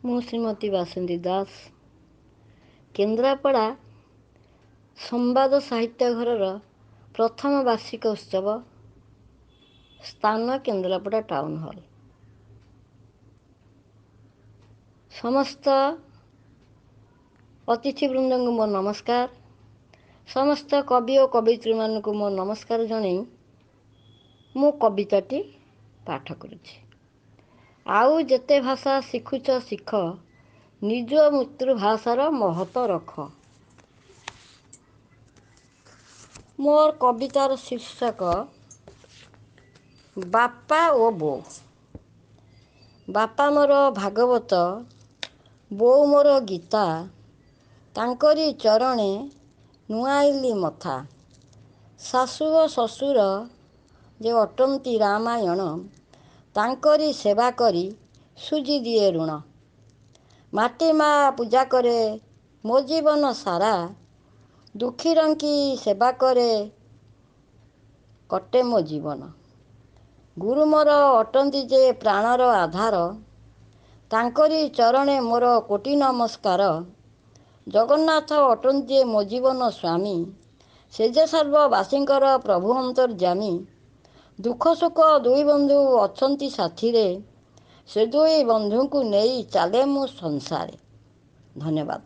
ମୁଁ ଶ୍ରୀମତୀ ବାସନ୍ତୀ ଦାସ, କେନ୍ଦ୍ରାପଡ଼ା ସମ୍ବାଦ ସାହିତ୍ୟ ଘରର ପ୍ରଥମ ବାର୍ଷିକ ଉତ୍ସବ, ସ୍ଥାନ କେନ୍ଦ୍ରାପଡ଼ା ଟାଉନ୍ ହଲ୍। ସମସ୍ତ ଅତିଥିବୃନ୍ଦଙ୍କୁ ମୋ ନମସ୍କାର। ସମସ୍ତ କବି ଓ କବୟିତ୍ରୀମାନଙ୍କୁ ମୋ ନମସ୍କାର ଜଣାଇ ମୁଁ କବିତାଟି ପାଠ କରୁଛି। ଆଉ ଯେତେ ଭାଷା ଶିଖୁଛ ଶିଖ, ନିଜ ମାତୃଭାଷାର ମହତ ରଖ। ମୋର କବିତାର ଶୀର୍ଷକ ବାପା ଓ ବୋଉ। ବାପା ମୋର ଭାଗବତ, ବୋଉ ମୋର ଗୀତା, ତାଙ୍କରି ଚରଣେ ନୁଆଁଇଲି ମଥା। ଶାଶୁ ଓ ଶ୍ୱଶୁର ଯେ ଅଟନ୍ତି ରାମାୟଣ, ତାଙ୍କରି ସେବା କରି ସୁଝି ଦିଏ ଋଣ। ମାଟି ମା ପୂଜା କରେ ମୋ ଜୀବନ ସାରା, ଦୁଃଖୀ ରଙ୍କି ସେବା କରେ କଟେ ମୋ ଜୀବନ। ଗୁରୁ ମୋର ଅଟନ୍ତି ଯେ ପ୍ରାଣର ଆଧାର, ତାଙ୍କରି ଚରଣେ ମୋର କୋଟି ନମସ୍କାର। ଜଗନ୍ନାଥ ଅଟନ୍ତି ଯେ ମୋ ଜୀବନ ସ୍ୱାମୀ, ସେ ଯେ ସର୍ବବାସୀଙ୍କର ପ୍ରଭୁ ଅନ୍ତର୍ଯ୍ୟାମୀ। ଦୁଃଖ ସୁଖ ଦୁଇ ବନ୍ଧୁ ଅଛନ୍ତି ସାଥିରେ, ସେ ଦୁଇ ବନ୍ଧୁଙ୍କୁ ନେଇ ଚାଲେ ମୁଁ ସଂସାରେ। ଧନ୍ୟବାଦ।